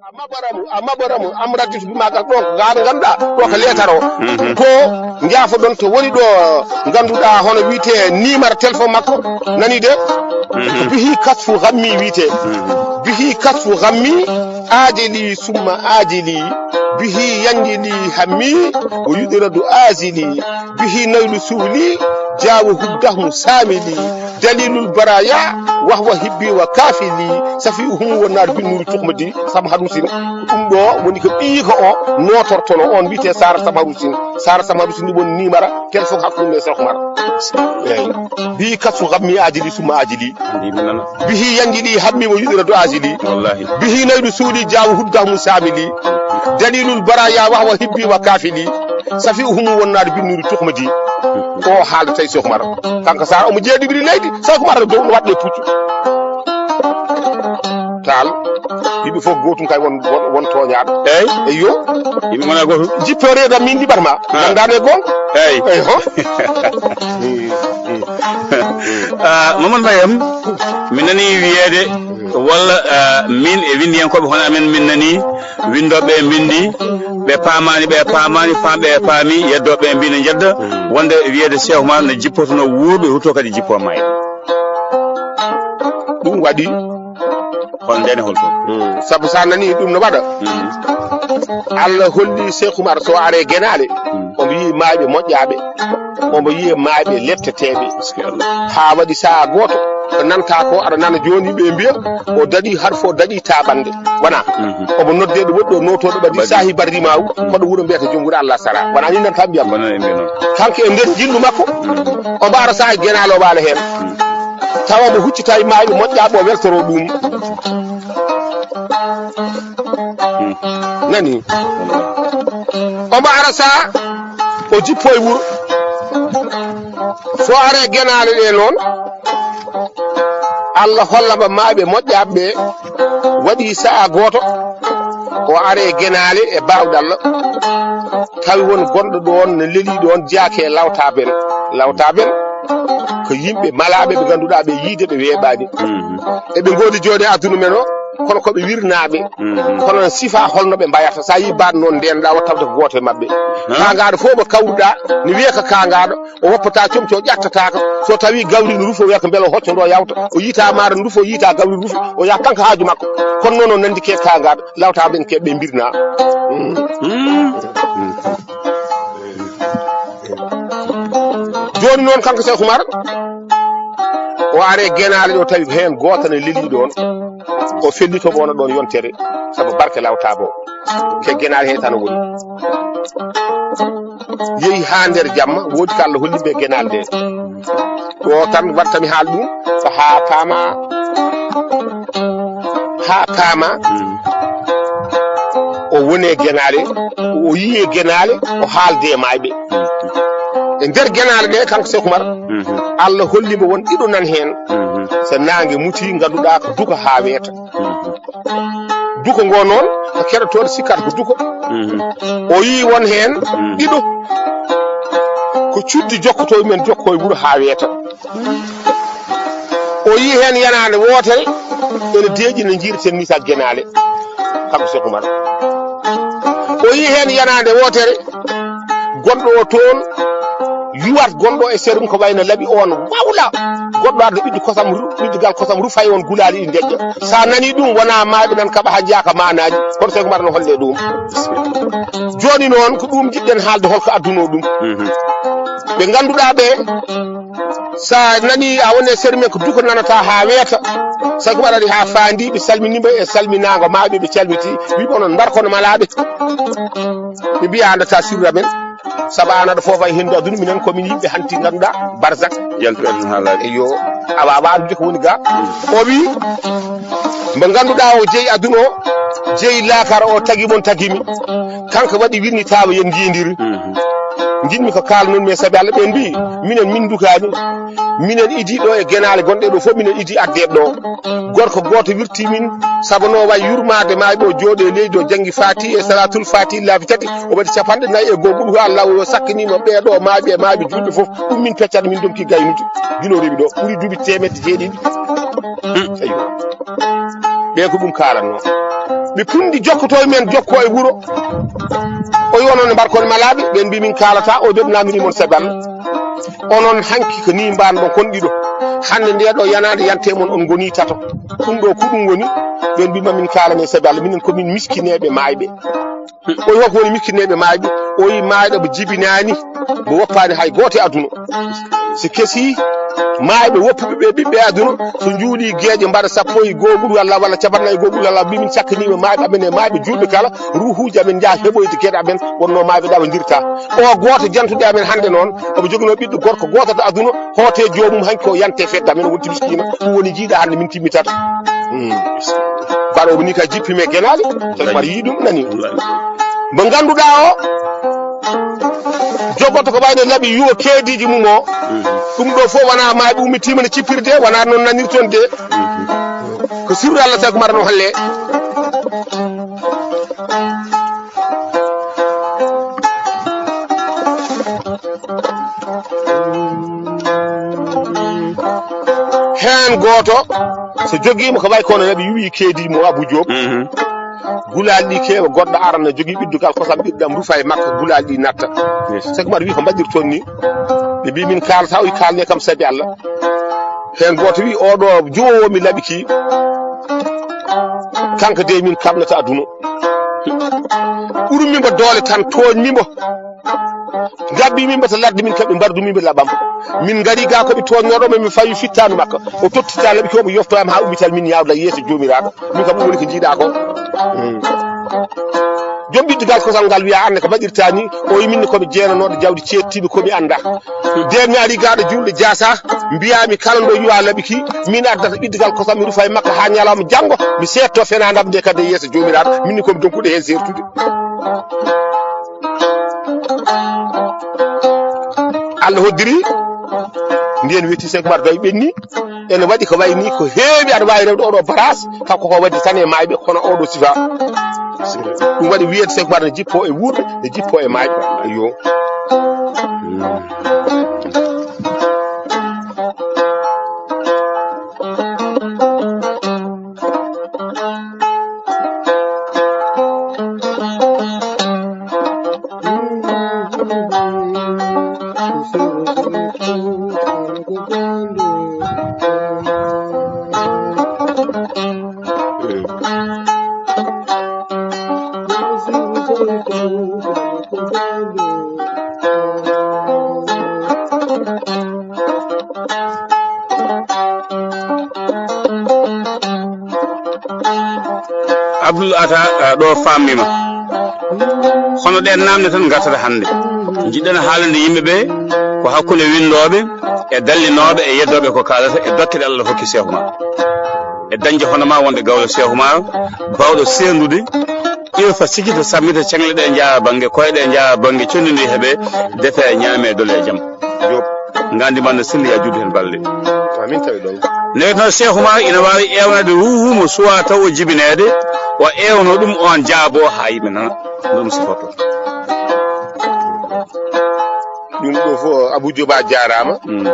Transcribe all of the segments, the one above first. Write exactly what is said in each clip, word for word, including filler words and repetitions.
Amma baramu, amma baramu, am radditu bi magal ɗo, ko gaɗa ganduɗa, ɗo ko leetar o. Mhm. Ko jaafoɗon to woni ɗo, ganduɗa hono wiite numéro téléphone makko, nani de? Mhm. Ko bihi kasfu gammi wiite. Mhm. Bihi kasfu gammi, ajili summa ajili. Bihi yanjili hammi, o yuɗiradu ajili. Bihi naylu suuli, jaawo huddahmu saamili. Dalilul baraya, wahwa hibbi wa kafili. Safi uhumu wa naar bin nuri tuhmadi, sama harusin. Ɗum ɗo woni ko ɓiyiko o notortono, on wiyete Sara Samarusin. Sara Samarusin ni woni nimara téléphone hakkunde Cheikh Oumar. Eyi. Bi kasfu gammi ajili summa ajili. Bihi yanjili hammi wa yuɗira do ajili. Wallahi. Bihi naydu suuli jaawu hudda musamili. Dalilul baraya wahwa hibbi wa kafili. Safi uhumu wonnaade binnuri tuhmadi. O haalda tawi Cheikh Oumar. Kanko Sara omo jeeɗiɓiri leydi. Cheikh Oumar dow no waɗde puccu. Taal. Yimɓe fof gootum kay won, won, won tooñaaɗo. Eyyi. Eyyo. Yimɓe mona gootum. Jippo reeda min liɓata ma. Ah. Nanndaano e goonga. Eyyi. Eyyi, ho? Ah, Mamadou Mariam, mi nani wiyeede walla, ah, min e winndiyankooɓe hono amen min nani winndooɓe mbinndi, ɓe paamaani, ɓe paamaani, faamɓe e paami, yeddooɓe mbi no njedda, wonde wiyeede Cheikh Oumar no jippotono wuurɓe, hutto kadi jippo maayɓe. Ɗum waɗi. Hol ndene hol fof. Mm. Sabu sa nani ɗum no waɗa. Mm. Allah holli Cheikh Oumar so are genaale, mm, omo yi'i maayɓe moƴƴaaɓe, omo yi'i maayɓe lepteteeɓe. Haa waɗi sa'a gooto, ko nanta ko aɗa nana jooni ɓe mbiya, o daɗi har fo daɗi taɓande. Wona? Mhm. Omo nodde ɗo woɗɗo nootooɗo ɓadi sahi barrimawu, koɗo wuro mbiyata Jom Wuro Allah Sara. Wona ni nanta mbiyam? Wona e mbiya noon. Kanko e nder jillu makko, mhm, omo ara saha genaale o waala heen. Mhm. Tawa mo huccita e maayɓe moƴƴaaɓe o weltoro ɗum. Mhm. Nani? Omo ara saha o jippo e wuro. So are genaale ɗe noon, Allah hollama maayɓe moƴƴaaɓe ɓe, waɗi sa'a gooto, o are genaale e baawɗe Allah, tawi won gonɗo ɗoon ne leli ɗoon jaake lawtaɓen. Lawtaɓen ko yimɓe malaaɓe ɓe ngannduɗaa ɓe yiide ɓe weeɓaani. Mhm. Eɓe ngoodi jooɗe aduna men o, kono ko ɓe wirnaaɓe. Mhm. Kono sifa holno ɓe mbayata. Sa yi baat noon ndeenɗa o tawde ko gooto e maɓɓe. Huh? Kaangaaɗo fof mo kawruɗa ne wiya ko kaangaaɗo, o woppata comci, o ƴattataako. So tawi gawri no rufa, o wiya ko mbele o hocco ndo yawta. O yiita maaro no rufa, o yiita gawri no rufa, o yaha kanko haaju makko. Kono noon o nandi ke kaangaaɗo, lawtaɓe en ke ɓe mbirna. Mm. Mm. Jooni noon kanko Cheikh Oumar, o are genaale ɗo tawi ko heen gooto ne leli ɗoon. O fellito wona ɗoon yontere, sabu barke lawtaɓe o. Ke genaale heen tan o woni. Yehi haa nder jamma, woodi ko Allah holli ɓe genaale ɗe. Ɗo tan waɗtami haal ɗum, ko haa paama, haa paama. Mm. O woni e genaale, o yiyi e genaale, o haalde e maayɓe. E nder genaale ɗe, kanko Cheikh Oumar, mhm, Allah holli mo won ɗiɗo nan heen. Mhm. So naange muti, ngannduɗaa ko duko haa weeta. Mhm. Duko ngo noon, ko keɗotooɗo sikkat ko duko. Mhm. O yii won heen, mhm, ɗiɗo. Ko cuddi jokkoto men jokko e wuro haa weeta. O yii heen yanaande wootere, ene deeƴi no njiirten ni sa genaale. Kanko Cheikh Oumar. O yii heen yanaande wootere, gonɗo o toon, yuwat gonɗo e serum ko wayno laɓi on wawla. Goɗɗo arde ɓiɗɗi kosam ru-, ɓiɗɗi gal kosam rufay on gulaali ɗi deƴƴa. Sa nani ɗum wona maayɓe nan kaɓa ha njaaka maanaaji. Kono Cheikh Oumar no holle ɗum. Jooni noon ko ɗum jiɗɗen haalde holko adduno ɗum. Mhm. Ɓe ngannduɗaa ɓe, sa nani a woni e serum en ko duko nanata ha weeta. Cheikh Oumar ari ha faandi ɓe salmini ɓe e salminaango maayɓe ɓe calmiti. Wi ɓe onon mbar kono malaaɓe. Ɓe mbiya andata sirra men. Sabu an aɗa foofa e henndu aduna, minen ko min yimɓe hanti ngannduɗaa barzak. Yaltu aduna haa laaɓi. Eyyo, a waawaa anndude ko woni ga. Mm. O wi, mbo ngannduɗaa o jeyi aduna o, jeyi laakara o, tagi mon tagi mi. Kanko waɗi wirnitaama yen njiidiri. Mhm. Njiɗmi ko kaalanun mi e sabi Allah, ɓe mbi, minen min ndukaani. Minen idi ɗo e genaale gonɗe ɗo fof, minen idi addeɓe ɗo. Gorko gooto wirti min, sabu no wayi yurmaade maayɓe o jooɗi e leydi o janngi Faati e Salaatul Faati laabi tati, o waɗi capanɗe nayi e goo, Qul huwa Allahu, o sakkiniima ɓee ɗo maayɓe e maayɓe juulɓe fof. Ɗum min peccata, min donki gaynude. Gila o rewi ɗo, ɓuri duuɓi teemedde jeeɗiɗi. Hmm. Eyyo. Ɓe ko ɗum kaalanno. Ɓe punndi jokkoto e men, jokko e wuro. O wi onon ne mbar kon malaaɓe, ɓen mbi min kaalata, o ɓe namini mon sabi Allah. Onon hanki ko ni mban ɗon kon ɗiɗo. Hannde nde ɗo yanaande yante mon on ngoni tato. Ɗum ɗo ko ɗum woni, ɓen mbi ma min kaalane sabi Allah, minen ko min miskineeɓe maayɓe. O wi hol ko woni miskineeɓe maayɓe? O wi maayɗo mo jibinaani, mo woppaani hay gooto e aduna. Si kesi maayɓe woppuɓe ɓe ɓiɓɓe aduna, so njuuli geeƴe mbaɗa sappo e goo ɓuri walla, walla cappanɗe nayi e goo ɓuri walla, mbi min cakkaniiɓe maayɓe amen e maayɓe juulɓe kala, ruuhuuji amen njaha heɓoyde geɗe amen, wonno maayɓe ɗaɓondirta. O gooto jantuɗo amen hannde noon, omo joginoo ɓiɗɗo gorko gooto to aduna, hoote joomum hanki o yante fedde amen, o wonti miskiina. Ɗum woni jiiɗa hannde min timmitata. Hmm. Baɗoowo ni ka jippi me genaale, tan mbaɗa yii ɗum nani. Mo ngannduɗaa o, jogoto ko wayno laɓi yuwa keediiji mum o. Ɗum ɗo fof wona maaɓe ummitiima no cippirde, wona noon nanirton de. Ko sirru Allah tagu mara no halle. Heen gooto, so jogiima ko wayi kono naɓi yuwi keedi mo Abou Diop. Mhm. Gulaali ɗi keewa, goɗɗo arana jogii ɓiddugal kosam ɓiɗɗam rufa e makka, gulaali ɗi natta. Yes. Sek Mar wi ko mbaɗirton ni? Ɓe mbi min kaalata, o wi kaalne kam sabi Allah. Heen gooto wi oɗo juwowo mi laɓi ki, kanko de min kaɓnata aduna. Ɓurmi mbo doole tan, tooñmi mbo. Ngabbi min mbo to ladde min kaɓɓi, mbardu min mbo laɓam. Min ngari ga ko ɓe tooñnoɗo, min mi fawi fittanu makko. O tottita laɓi ko mo yofto am ha ummital min yawda yeeso jomiraɗo. Min kam ɗum woni ko jiiɗa ko. Hmm. Joom ɓiddugal kosam ngal wiya, "An ne ko mbaɗirta ni?" O wi, "Min ne ko mi jeenanoɗo jawdi ceettiɓe ko mi anda." Den mi ari gaɗo julɗo jaasa, mbiyami kala ndo yuwa laɓi ki, min addata ɓiddugal kosam mi rufa e makka ha ñalawma janngo, mi seetto fenandam nde kadi e yeeso jomiraɗo, min ni ko mi donkuɗo hen sertude. Allah hoddiri, ndiyen wetti Seek Umar Doy ɓenni. Ene waɗi ko wayi ni, ko heewi aɗa waawi rewde oɗo baraas, kanko ko waɗi tan e maayɓe, kono oɗo sifa. Ɗum waɗi wiyeede Seek Umar ne jippoo e wuurɓe, ne jippoo e maayɓe. Iyo. Abdoul Ata, a, ɗo fammima. Hono ɗen namde tan gartata hannde. Jiɗɗen haalande yimɓe ɓe ko hakkunde winndooɓe e dallinooɓe e yeddooɓe ko kaalata e dokke ɗe Allah hokki Seeku Umar. E dañde hono ma wonde gawlo Seeku Umar, bawɗo seendude, irfa sikki to sammita ceŋle ɗe njaha bannge, koye ɗe njaha bannge, conndi ndi heɓe, defe, ñaame, dole e jam. Yo ngandi man no selli, ya juddu hen balɗe. Amin tawi ɗon. Nde wiyeteno Cheikh Oumar ina waawi ewnade ruuhu mo suwa taw o jibineede, o ewno ɗum, on jaabo haa yimɓe nana. Ɗum sifoto. Ɗum ɗo fof Abou Diop a jaaraama. Mm.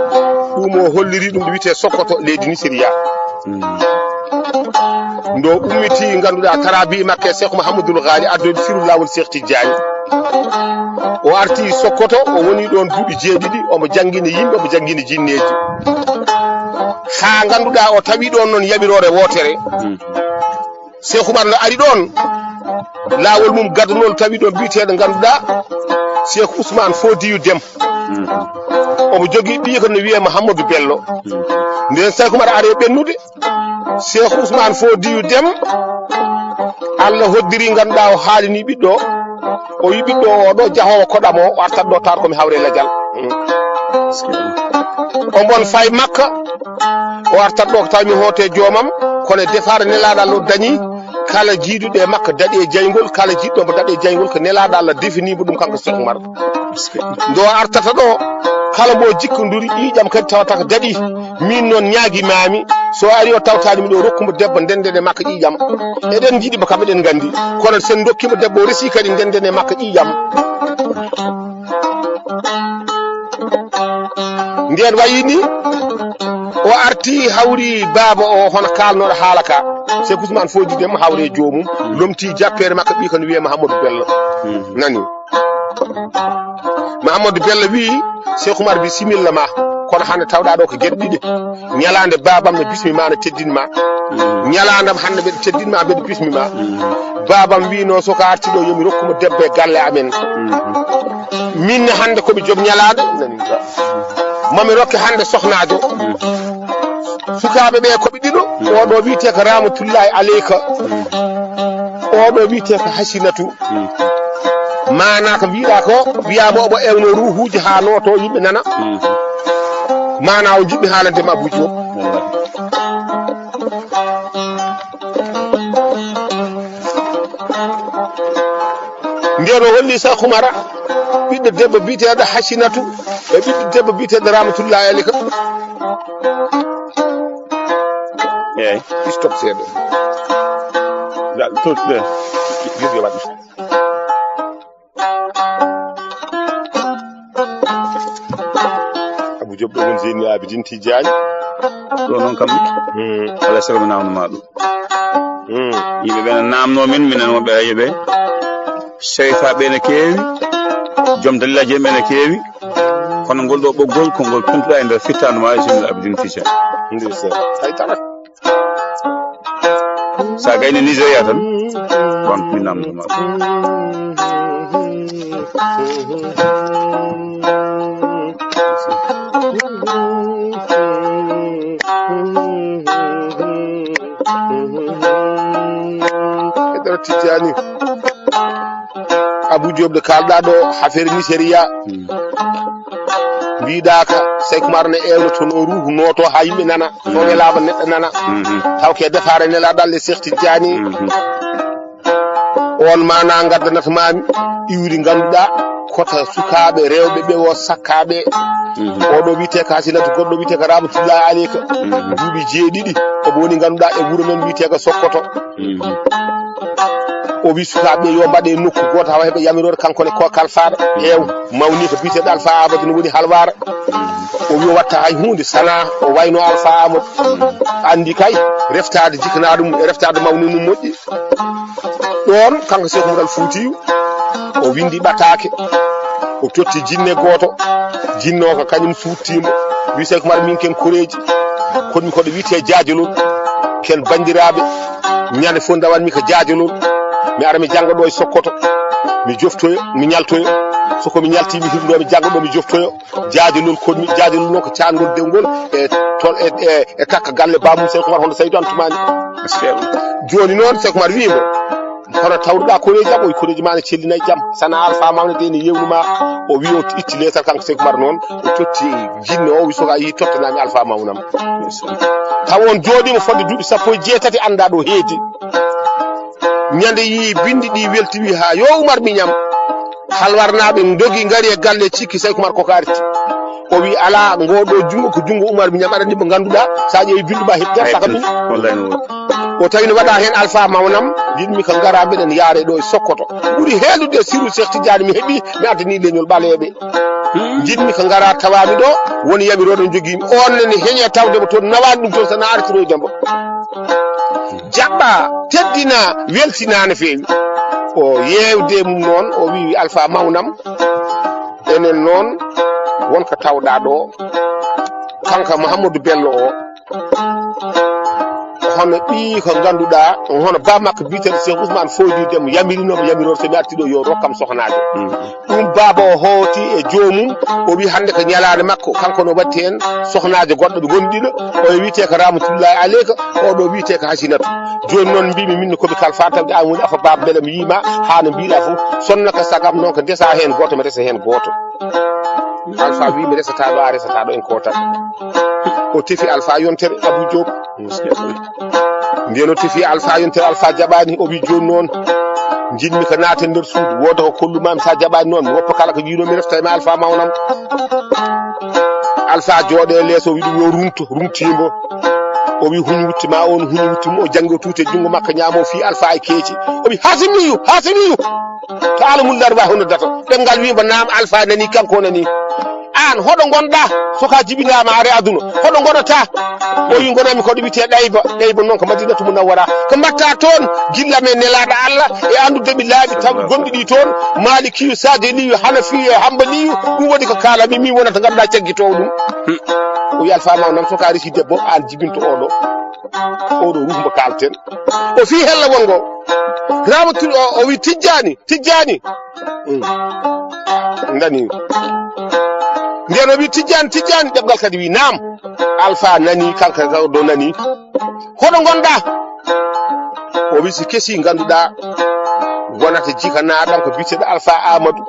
Ɗum o holliri ɗum ɗo wiyetee Sokoto, leydi Nigeria. Mm. Ndo ummiti, ngannduɗaa, tarabi makko e Cheikh Mouhamadoul Ghali, addoyde firu laawol Cheikh Tidiane. O arti Sokoto, o woni ɗon duuɓi jeeɗiɗi, omo janngina yimɓe, omo janngina jinneeji. Haa ngannduɗaa, o tawi ɗon noon yaɓiroore wootere. Mm. Cheikh Oumar no ari ɗon, laawol mum gadunol, tawi ɗon biyeteeɗo ngannduɗaa, Cheikh Ousmane Fodiyu Dem. Mm. Omo jogii ɓiya ko no wiyee Mouhamadou Bello. Mm. Nden Cheikh Oumar ari e ɓennude, Cheikh Ousmane Fodiyu Dem, Allah hoddiri, ngannduɗaa, o haalini ɓiɗɗo o. O wi ɓiɗɗo o ɗo jahoowo koɗam o, o artat ɗo taar ko mi hawre lajal. Mm. Omo fay Makka, o artat ɗo ko taw mi hoote joomam, kono e defaare Nelaaɗo Allah o dañi, kala jiiduɗo e Makka daɗi e jayngol, kala jiiɗɗo mo daɗi e jayngol ko Nelaaɗo Allah defini mo ɗum kanko Cheikh Oumar. Ndo artata ɗo, kala mbo jikkonduri ƴiiƴam kadi tawata ko daɗi. Min noon ñaagi maami, so ari o tawtaani mi ɗo, rokku mo debbo, ndenden e makko ƴiiƴam. Eɗen njiɗi mo kam, eɗen nganndi. Kono sen ndokki mo debbo, o resi kadi, ndenden e makko ƴiiƴam. Nden wayi ni, O arti hawri baaba o hono kaalnoɗo haala ka. Cheikh Ousmane Fodi Dem hawri e joomum. Lomti jappeere makko ɓi kono wiye Mahamadou Bello. Nani. Mahamadou Bello wi Cheikh Oumar bisimilla ma. Kono hannde tawɗa ɗo ko geɗe ɗiɗi. Ñalaande babam no bismi ma no teddin ma. Ñalaandam hannde mbeɗa teddin ma mbeɗa bismi ma. Babam wino so ko arti ɗo yomi rokkuma debbo e galle amen. Min ne hannde komi joom ñalaande. Mami rokke hannde sohnaajo. Sukaaɓe ɓe koɓe ɗiɗo. Oɗo wiyete ko Ramatullahi Aleyka. Oɗo wiyete ko Hasinatu. Mana ko mbiɗa ko, wiyama omo ewno ruhuji ha nooto yimɓe nana. Mana o jiɗmi haalande ma Abou Diop. Nden o holli Cheikh Oumara ɓiɗɗo debbo biyeteɗo Hasinatu e ɓiɗɗo debbo biyeteɗo Ramatullahi Alika. Eyyi. Stop seeɗa. Toɗɗe. Gis yo waɗ. Abou Diop ɗo woni Zeyni Abidine Tidiane. Ɗo noon kam. Hmm. Alaa e sago mi naamno ma ɗum. Hmm. Yimɓe ɓe ne naamno min, minen wonɓe e yeɓe. Seyfaaɓe ne keewi, joom dalilaji en ɓe ne keewi. Kono ngol ɗo ɓoggol ko ngol tuntuɗa e nder fittaandu ma e Zeyni Abidine Tidiane. Ndeysaan. Hay dara. Sa gayni Nigeria tan, bon, mi namdo ma. Pedro Tijani. Abou Diop de kalɗa ɗo affaire Nigeria. Hmm. Mbiɗa ka Seykumar ne ewnotono ruhu nooto ha yimɓe nana. Hmm. To welama neɗɗo nana. Hmm. Taw ke defare nelaɗo Allah Cheikh Tidiane. Hmm. On mana gaddanata mami iwri ganduɗa kota sukaɓe rewɓe ɓe o sakkaɓe. Hmm. Oɗo wiyete ka Hasinatu, goɗɗo wiyete ka Ramatullahi Aleyka. Hmm. Duuɓi jeeɗiɗi omo woni ganduɗa e wuuro men wiyete ka Sokoto. Mhm. O wi sukaaɓe yo mbaɗe nokku gooto hawa heɓe yamiroore kanko ne ko kalfaaɗo heew mawni ko biyeteeɗo Alfa Amadou no woni halwaara. O wi o watta hay huunde sana o wayno Alfa Amadou. Anndi kay reftaade jikana ɗum e reftaade mawni mum moƴƴi. Ɗoon kanko Seeku Mural Fuutiyu o winndi ɓataake. O totti jinne gooto, jinno ko kañum suuttiimo. Wi Seeku Umar min ken koreeji, kono mi koɗo wiyetee Jaajolol. Ken banndiraaɓe, ñande fof ndawanmi ko Jaajolol. Mi ara mi jannga ɗo e Sokoto, mi joftoyo, mi ñaltoyo. So ko mi ñalti mi hirndo mi jannga ɗo mi joftoyo. Jaajolol koɗmi, Jaajolol noon ko caangol dewngol e tol e, e, e takka galle bamum Seeku Umar hono Saydu Antumani. Jooni noon Seeku Umar wiimo, hono tawruɗa koreeji am, o wi koreeji ma ne cellinayi jam. Sana Alfa Mawne de ne yewnuma, o wi o itti leetar kanko Seeku Umar noon, o totti jinne o, wi so a yi tottanami Alfa Mawnam. Taw on jooɗima fodde duuɓi sappo e jeetati annda ɗo heedi. Ñande yi bindi ɗi welti wi ha yo Umar miñam. Halwarnaaɓe dogi ngari e galle cikki Seeku Umar koko arti. O wi ala ngo ɗo jungo ko jungo Umar miñam aɗani mo ganduɗa sa ƴeewi bindu ma heɓi nder saka ɗum. Wallahi no woodi. O tawi no waɗa heen Alfa Mawnam, jiɗmi ko ngara mbeɗen yaare ɗo e Sokoto. Ɓuri heelude e siru Cheikh Tidiane mi heɓi, mi addani leñol ɓaleeɓe. Hmm. Jiɗmi ko ngara tawami ɗo, woni yamiroɗo jogiimi. On nene heñe tawde mo toon, nawani ɗum toon, so na artiroyde mbo. Jaɓɓa, teddina, weltina no feewi. O yeewde mum noon, o wi Alfa Mawnam, enen noon, wonko tawɗa ɗo, kanko Mouhamadou Bello o, hono ɓii ko ngannduɗaa, hono ba makko biyeteeɗo Cheikh Ousmane Foydi Dem yamirinoomo yamiroore so mi artii ɗo yo rokkam sohnaajo. Mm. Ɗum baaba o hooti e joomum, o wi hannde ko ñalaande makko, kanko no waɗti heen sohnaajo goɗɗo ɓe ngondi ɗiɗo, o wiyetee ko Ramatullahi Aleyka, oɗo wiyetee ko Hasinatu. Jooni noon mbimi min ko mi kalfaa tawde an woni Alfa Baaba, mbeɗa mi yiima haa no mbiɗa fof, sonno ko sagam noon ko ndesa heen gooto, mi resa heen gooto. Alfa wi mi resata ɗo, a resata ɗo, en kootan. O tefi Alfa yontere Abou Diop. Nden o tefi Alfa yontere, Alfa jaɓani, o wi joni noon, jinmi ko naate nder suudu, wooda ko kollumami, sa jaɓani noon, mi woppa kala ko yiinomi refta e ma Alfa mawnam. Alfa jooɗe leeso, o wi ɗum yo runto, runtimbo. O wi huñ wutti ma, on huñ wutti mo, o jangi o tuute junngo makko ñaamo, o fi Alfa e keeci. O wi Hasimiyu, Hasimiyu. To alamul larwa hono data. Ɗemngal wimba naam Alfa nani, kanko nani. Aan, hoɗo ngonɗaa? So ka jibinaama are aduna, hoɗo ngoɗata? O wi, ngonami ko ɗo wiyetee Ɗayba. Ɗayba noon ko Madinatu Munawwara. Ko mbaɗta toon? Gilla men nelaaɗo Allah e anndude mi laabi taw gonɗi ɗi toon, Maalikiyu, Saadiliyu, Hanafiyu e Hambaliyu, ɗum woni ko kaalami, mi wonata ngannduɗaa caggitoowo ɗum. O wi, Alfa Mawnam, so ka resi debbo, aan jibinto oɗo. Oɗo ruhu mbo kaalten. O fii hella wongo. Raama tu-, o, o wi, Tijjaani, Tijjaani. Mm. Nani. Nden o wi, Tijjaani, Tijjaani, ɗemngal kadi wi, naam. Alfa nani, kanko kadi o nani. Hoɗo ngonɗaa? O wi, si kesi ngannduɗaa wonata jikanaaɗam ko biyeteeɗo Alfa Aamadu.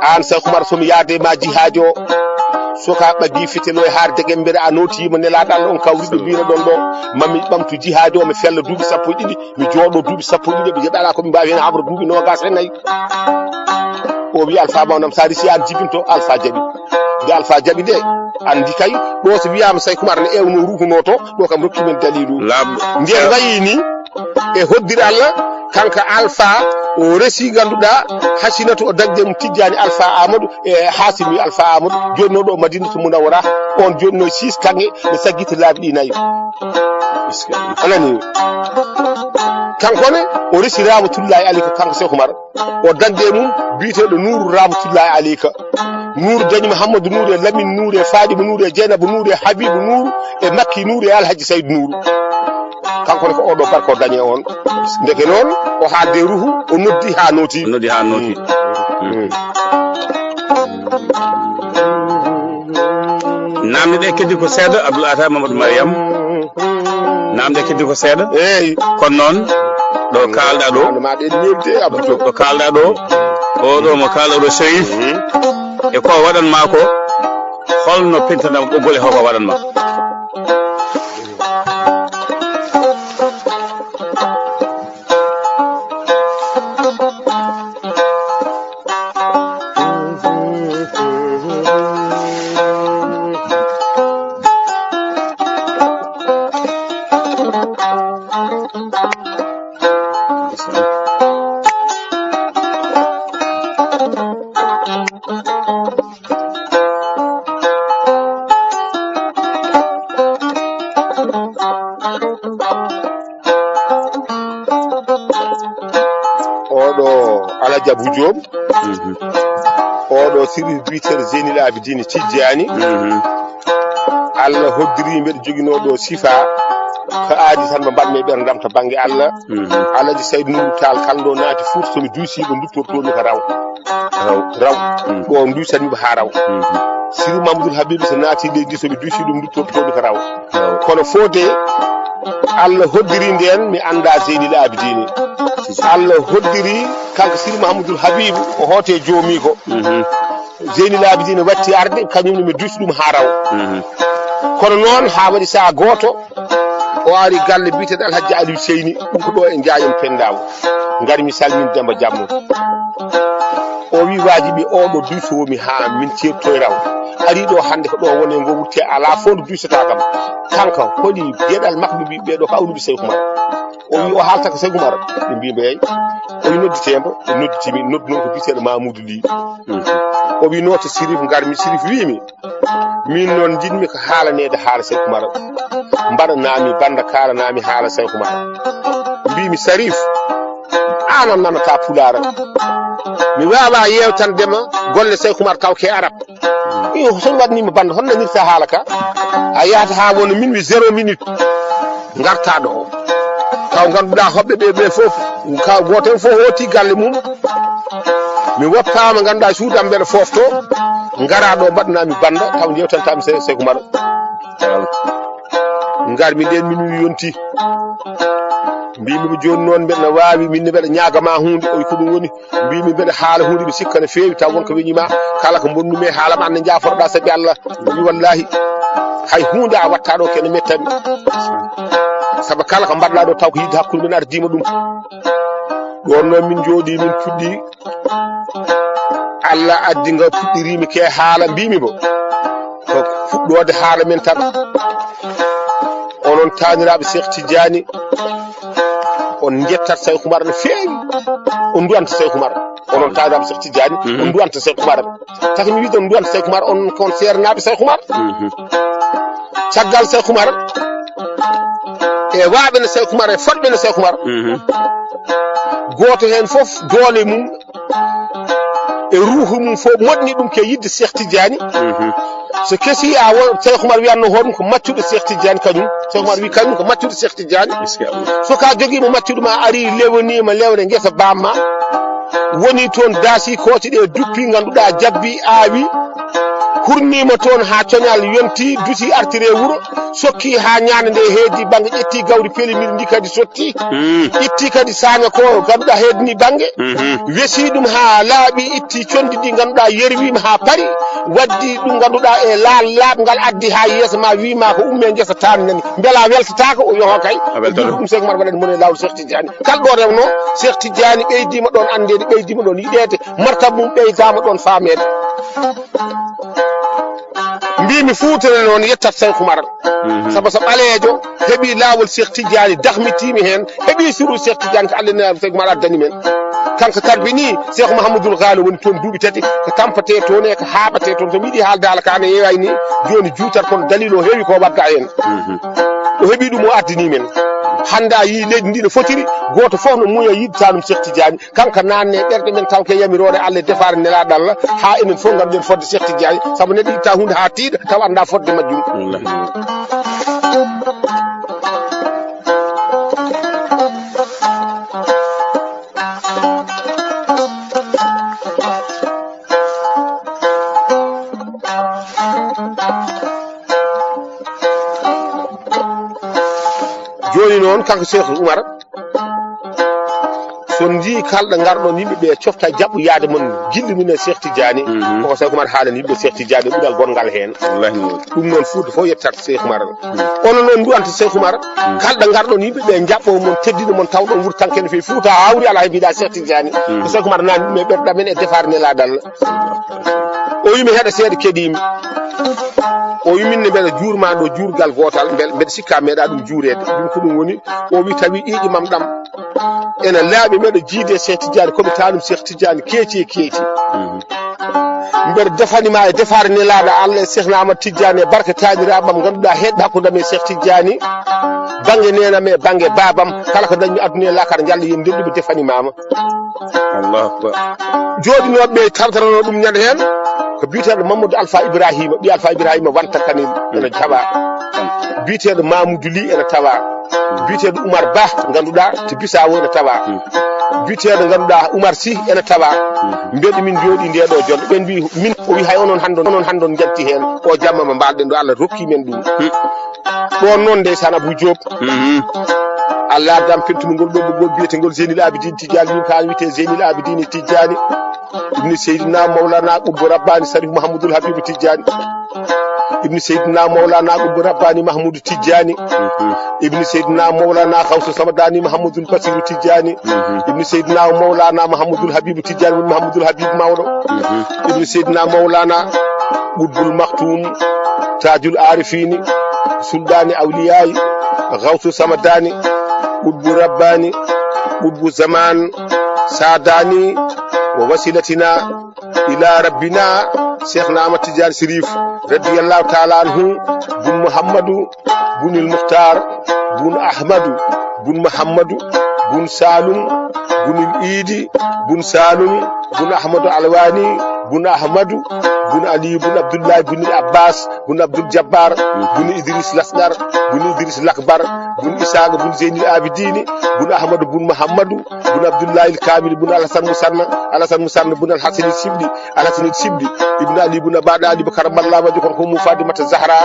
Aan Seeku Umar, so mi yaade ma jihaajo, so ka ɓagi fitelo e haare degembere, a nootiima nelaaɗo Allah on kawruɗo mbinoɗon ɗo, mami ɓamtu jihaajo o, mi fella duuɓi sappo e ɗiɗi, mi jooɗo duuɓi sappo e ɗiɗi, mi jaɓi alaa ko mi mbaawi heen habra duuɓi noogaas e nayi. O wi, Alfa Mawnam, so a resi aan jibinto. Alfa jaɓi. Nde Alfa jaɓi nde, anndi kay, ɗo so wiyaama Seeku Umar ne ewno ruhuno to, ɗo kam rokki men daliilu. Laaɓɗo. Nden wayi ni, e hoddira Allah, kanko Alfa, o resi ngannduɗaa Hasinatu, o dañde mum Tijjaani Alfa Aamadu, e Haasimi Alfa Aamadu, jooɗinooɗo Madinatu Munawwara, on jooɗinoo siis kaŋŋe, ɓe saggiti laabi ɗi nayi. A nani? Kanko ne, o resi Rahmatullahi Aleyka, kanko Seeku Umar. O dañde e mum biyeteeɗo Nuuru Rahmatullahi Aleyka. Nuuru dañi Muhammadu Nuuru e Lamin Nuuru e Faadima Nuuru e Jeynaba Nuuru e Habiibu Nuuru e Makki Nuuru e Alhaji Saydu Nuuru. Kanko ne ko oɗo barka o dañi e on. Ndeke noon, o haalde ruhu, o noddi haa nooti. O noddi haa nooti. Mm. Naamne ɗe keddi ko seeɗa, Abdoul Ata Mamadou Mariam. Naamne ɗe keddi ko seeɗa. Eeyi. Kono noon, ɗo kaalɗa ɗo, naamne ma ɗe neewi de, Abdou Diop. Ɗo kaalɗa ɗo, o ɗo mo kaalɗa ɗo, Cherif. Mhm. E ko waɗan ma ko, holno pentanɗa ɓoggol e hoko waɗan ma? Oɗo Alhaji Abou Diop. Mhm. Oɗo sirri biyeteeɗo Zeynil Abidine Tijjani. Mhm. Allah hoddiri mbeɗa joginoo ɗo sifa. Ko aadi tan mo mbaɗmi e ɓeer ndam to bannge Allah. Mhm. Alhaji Sayd Nourou Tall kala ɗo naati Fuuta, so mi duusii mo, nduttortoomi ko raw. Raw. Raw. Mhm. Ɗo duusanmi mo haa raw. Mhm. Sirri Mamadou Habib so naati leydi, so mi duusii ɗum, nduttortoomi ko raw. Raw. Kono fode Allah hoddiri ndeen, mi annda Zeynil Abidine. Allah hoddiri kanko Sirri Mahamadou Habibou, o hoote joomiiko. Mhm. Zeynil Abidine watti arde, kañum ne mi duusi ɗum haa raw. Mhm. Kono noon, haa waɗi saha gooto, o ari galle biyeteeɗo Alhaji Aliou Seyni, ɗum ko ɗo e Njaañam Pendaw. Ngarmi salmin Demba Jammo. O wi waajibi oɗo duusowomi haa min ceertoy raw. Ari ɗo hannde ko ɗo woni ngo wutte, alaa fof nde duusata kam. Kanko holi geɗal makko, ɓe mbi ɓeɗo ko awluɓe Seyku Umar. O wi o haalta ko Seyku Umar. Ɓe mbi ɓe, o wi nodditee mbo, ɓe nodditimi, noddu noon ko biyeteeɗo Mamoudou Ly. Mhm. O wi noon to Sirif ngarmi, Sirif wimi, min noon njiɗmi ko haalaneede haala Seyku Umar. Mbaɗanami banda kaalanami haala Seyku Umar. Mbimi Sarif, an a nanata pulaar. Mi wawa yewtandema golle Seyku Umar taw ke arab. Iyo, so mi waɗnima banda, hono nanirta haala ka? A yahata ha wona min wi zéro minute. Ngartaɗo o. Taw ganduɗa hoɓɓe ɓe, ɓe fof, ka goto hen fof hooti galle mum. Mi woppama ganduɗa e suudam mbeɗa fofto. Ngara ɗo mbaɗanami banda, taw jewtantami se, Seyku Umar. Ngarmi nden min wi yonti. Mbimi ko joni noon mbeɗa wawi, min ne mbeɗa ñaagama hunde, o wi ko ɗum woni. Mbimi mbeɗa haala hunde, mi sikka no feewi, taw wonko weñima, kala ko bonnumi e haalama, an ne jaforoɗa saabi Allah. O wi wallahi, hay hunde a watta ɗo kene mettami. Saabu kala ko mbaɗɗa ɗo taw ko yidde hakkude men ardima ɗum. Ɗon noon min jooɗi, min puɗɗi. Allah addi nga puɗɗirimi ke haala, mbimi bo ko fuɗɗode haala men tan. Onon taaniraaɓe Cheikh Tidiane, On njettat Seeku Umar no feewi. On nduwanta Seeku Umar. Onon taalibe Seeku Tijjaani, on nduwanta Seeku Umar. Taki mi wiide on nduwanta Seeku Umar, on kon seernaaɓe Seeku Umar. Caggal Seeku Umar, e waaɓe no Seeku Umar, e fotɓe no Seeku Umar. Gooto heen fof doole mum e ruuhu mum fof moɗni ɗum ke yiɗde Seeku Tijjaani. So kesi a wo-, Seeku Umar wiyatno hoɗum ko maccuɗo Seeku Tijjaani kañum. Seeku Umar wi kañum ko maccuɗo Seeku Tijjaani. So ka jogiima maccuɗo ma ari lewniima lewre ngesa bamma. Woni toon daasi kooci ɗe duppi ngannduɗaa jabbi aawi. Hurniima toon haa coñal yonti, duti artiri e wuro. Sokki haa ñaande nde heedi bannge, ƴetti gawri pelimiri ndi kadi sotti. Itti kadi saaña ko ngannduɗaa heedni bannge. Wesi ɗum haa laaɓi, itti conndi ɗi ngannduɗaa yerwiima haa pari. Waddi ɗum ngannduɗaa e laal laaɓngal addi haa yeeso ma, wiima ko umme ngesa tan nani. Mbela weltataako? O yo kay. Ɗum Seeku Umar waɗani mon e laawol Seeku Tijjaani. Kala ɗo rewno, Seeku Tijjaani ɓeydiima ɗoon anndeede, ɓeydiima ɗoon yiɗeede, martab mum ɓeydaama ɗoon faameede. Mbimi Fuuta noon yettat Seeku Umar. Sabu so ɓaleejo heɓi laawol Seeku Tijjaani, dahmitiimi heen, heɓi sirru Seeku Tijjaani ko Allah nelaɗo Seeku Umar addani men. Kanko tarbini Seeku Mahamadul Gaali woni toon duuɓi tati, ko tampatee toon e ko haaɓatee toon. So mi yiɗi haalde haala ka ne yeewaani jooni juutat kono daliil o heewi ko wadda heen. O heɓi ɗum o addani men. Hannde a yii leydi ndi no fotiri, gooto fof no muuya yiɗta ɗum Seeku Tijjaani. Kanko naatne ɓerɗe men taw ke yamiroore Allah e defaare nelaaɗo Allah, haa enen fof ngannduɗen fodde Seeku Tijjaani, sabu neɗɗo itta huunde haa tiiɗa, taw annda fodde majjum. Jooni noon, kanko Seeku Umar, so ndi kalɗo ngarɗon yimɓe ɓe cofta jaɓɓo yaade mon gilli min e Seeku Tijjaani, koko Seeku Umar haalani yimɓe Seeku Tijjaani ɓural gonngal heen. Ɗum noon Fuuta fof yettat Seeku Umar. Onon noon nduwanta Seeku Umar, kalɗo ngarɗon yimɓe ɓe jaɓɓo mon, teddina mon, tawɗon wurtanke no feewi. Fuuta hawri alaa he mbiɗa Seeku Tijjaani. Ko Seeku Umar naatni ɗum e ɓerɗe amen e defaare nelaaɗo Allah. O wi mi heɗa seeɗa keɗiimi. O wi min ne mbeɗa juurma ɗo juurgal gootal, mbel-, mbeɗa sikka meeɗa ɗum juureede. Ɗum ko ɗum woni, o wi tawi ƴiiƴi mam ɗam ena laaɓi, mbeɗa jiidi e Seeku Tijjaani, ko mi taanum Seeku Tijjaani keeci e keeci. Mbeɗa defani ma e defaare nelaaɗo Allah e Seekhna Ahmad Tijjaani e barke taaniraaɓam ngannduɗaa heeɗɓe hakkunde am e Seeku Tijjaani, bannge neenam e bannge baabam, kala ko dañmi aduna e laakara njalla yen ndenɗi mi defani mama. Allahu akbar. Jooɗinooɓe ɓe tawtorano ɗum ñande heen ko biyeteeɗo Mamadou Alpha Ibrahima, ɓiy Alpha Ibrahima Wanta Kanel ena tawa. Biyeteeɗo Mamoudou Ly ena tawa. Biyeteeɗo Oumar Ba, ngannduɗaa, to Bissau ena tawa. Biyeteeɗo, ngannduɗaa, Oumar Sy ena tawa. Mbeɗa min jooɗi nde ɗo jonde. Ɓen mbi min, o wi hay onon hanndon, onon hanndon njanti heen. O jamma mo mbaal-ɗen ɗo, Allah rokki men ɗum. Ɗon noon, ndeysaan, Abou Diop. Allah addam peltugol ngol ɗo ɓoggol biyetengol Zeynil Abidine Tidiane, min kaa wiyetee Zeynil Abidine Tidiane. Ibni Seydina Mawlana Qutbu Rabbani Sharif Mouhamadoul Habibou Tidiane. Ibni Seydina Mawlana Qutbu Rabbani Mahmoudou Tidiane. Ibni Seydina Mawlana Khawsu Samadani Mahmoudou Bassirou Tidiane. Ibni Seydina Mawlana Mahmoudou Habibou Tidiane woni Mahmoudou Habib mawɗo. Ibni Seydina Mawlana Qutbul Maktoum, Tajul Arifini, Sulɗani Awliyayi, Gawsu Samadani, Qutbu Rabbani, Qutbu Zaman, Sadani, wa wasilatina ila Rabbina, Cheikhna Ahmad Tidiane Chérif, radiyallahu taala anhu, bun Muhammadu, bunil Mukhtar, bun Ahmadu, bun Muhammadu, bun Salum, bunil Idi, bun Salum, bun Ahmadu Alwani, bun Ahmadu, bun Ali, bun Abdullahi, bunil Abbas, bun Abdul Jabbar, bun Idris Lasgar, bun Idris Lakbar, bun Isaga, bun Zeynil Abidini, bun Ahmadu, bun Muhammadu, bun Abdullahi Kamil, bun Alhasan Musanna, Alhasan Musanna, bun Alhasan Sibli, Alhasan Sibli, ibn Ali, bun Abada Ali, Bakar Malla, wajo kon ko mu Fatimata Zahra,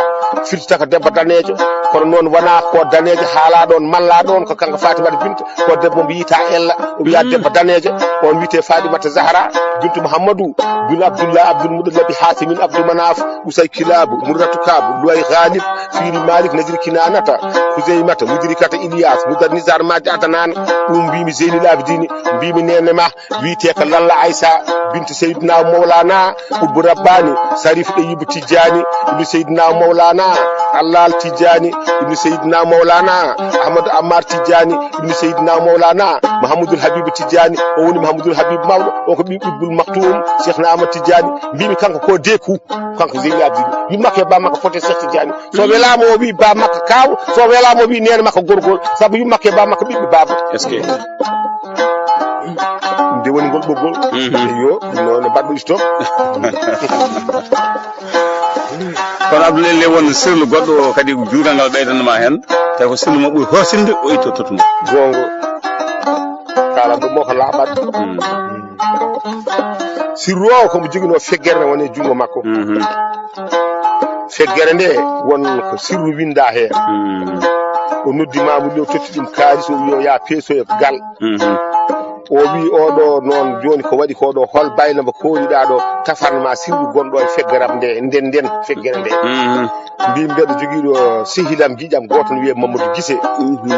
firtata ko debbo danejo, kono noon wona ko danejo haala ɗon, malla ɗon, ko kanko Fatimata Binta, ko debbo mo mbiyata Ella, o wiya debbo danejo, on wiyete Fatimata Zahra, bintu Muhammadu, Abdullah, Abdul Mudallab, Hasimin, Abdul Manaf, Usay Kilabu, Murratu Kabu, Luwai Ghalib, Firi Malik, Nadir Kinanata, Huzaimata, Mudirikata Ilyas, Mudar Nizar, Madi Adnan, ɗum mbimi Zeynil Abidini, mbimi nene ma, wiyete ko Lalla Aissa, bintu Seydina Mawlana, Qutbu Rabbani, Sarif Ɗeyibu Tijjani, ibnu Seydina Mawlana, Allal Tijjani, ibnu Seydina Mawlana, Ahmadu Ammar Tijjani, ibnu Seydina Mawlana, Mahamadul Habibu Tijjani, o woni Mahamadul Habibu mawɗo, o ko ɓiɓɓe Ibnul Maktum, Cheikh na Ahmad Tijjani, mbimi kanko ko deku, kanko Zeyni Abdini, yumma ke ba makko fote Cheikh Tijjani, so welama o wi ba makko kaw, so welama o wi nene makko gorgol, sabu yumma ke ba makko ɓiɓɓe baba. Est-ce que? Nde woni ngol ɓoggol. Mhm. Yo, no, no mbaɗɗo stop. Kono Abdoulaye le won sirlu goɗɗo kadi juutal ngal ɓeydanma hen, tawi ko sirlu mo ɓuri horsinde o itto tottumo. Gongo. Kala ɗum mo ko laaɓat. Mm. Sirru o ko mo joginoo feggere ne woni e junngo makko. Mhm. Feggere nde won ko sirru winda heen. Mm. O noddi Mamoudou Lo, totti ɗum kaalis, o wi o yaa peesoyo gal. Mhm. O wi oɗo noon jooni ko waɗi ko ɗo, hol bayla mbo kooriɗa ɗo, tafan ma sirru gonɗo e feggeram nde, nden, nden feggere nde. Mhm. Mbimi mbeɗa jogiiɗo sehilam giƴam gooto no wiyee Mamadou Gise. Mhm.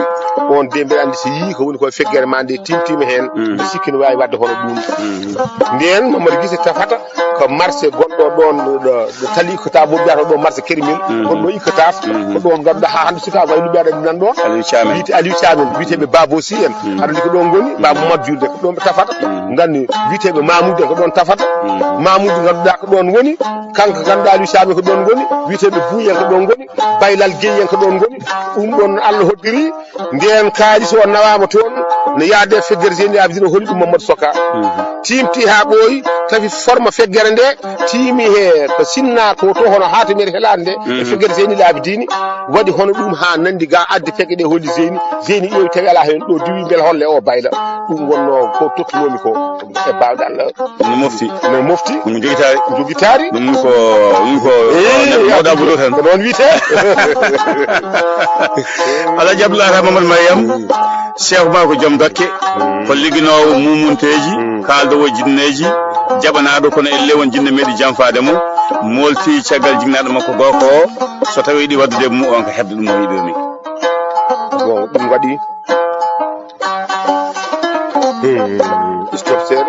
On de mbeɗa anndi so yii ko woni ko e feggere ma nde timtima heen, mhm, mbiɗa sikki no waawi waɗde hono ɗum. Mhm. Nden Mamadou Gise tafata ko marché gonɗo ɗon ɗo, ɗo, ɗo tali ikkata mo mbiyata ɗo marché Kermel, mhm, gonɗo ikkata, mhm, ko ɗon ngannduɗaa haa hannde sukaaɓe wayno mbiyaɗa nan ɗon. Aliou Thiamène. Wiyete Aliou Thiamène, wiyeteeɓe Babo Sy en. Mhm. Aɗa anndi ko ɗon ngoni, mhm, Baba Mamadou Julde, ko ɗon ɓe tafata. Mhm. Nganni wiyeteeɓe Mamoudou en ko ɗon tafata. Mhm. Mamoudou ngannduɗaa ko ɗon woni, kanko ngannduɗaa Aliou Thiamène ko ɗon ngoni, wiyeteeɓe Bouy en ko ɗon ngoni, Baylal Gueye en ko ɗon ngoni. Ɗum ɗon Allah hoddiri, nden kaalis o nawaama toon, no yaade feggere Zeyni Abidine o holi ɗum Mamadou Soka. Mhm. Tiimti haa ɓooyi, tawi forma feggere nde, tiimi he ko sinna ko to hono haa to mairie helaande nde, e, mhm, feggere Zeyni Abidine, waɗi hono ɗum haa nandi ga addi fekke ɗe holi Zeyni, Zeyni ƴeewi tawi alaa heen ɗo diwi mbel holle o bayla. Ɗum wonno ko tottunoomi ko e baawɗe Allah. No mofti. No mofti. Ɗum jogitaari. Jogitaari. Ɗum ko, ɗum ko, eh, mawɗo Abdou tan. Ko noon wiyetee. Alhaji Abdoulaye Mamadou Mariam, mm, Cheikh ma ko joom dokke, mm, ko ligginoowo mumunteeji, mm, kaaldowo jinneeji, jaɓanaaɗo kono elle won jinne meeɗi janfaade mo, moolti caggal jignaɗo makko gooko o, so tawi yiɗi waddude e mum on ko heɓde ɗum o yiɗirmi. Bon, ɗum waɗi. Hmm, stop seeɗa.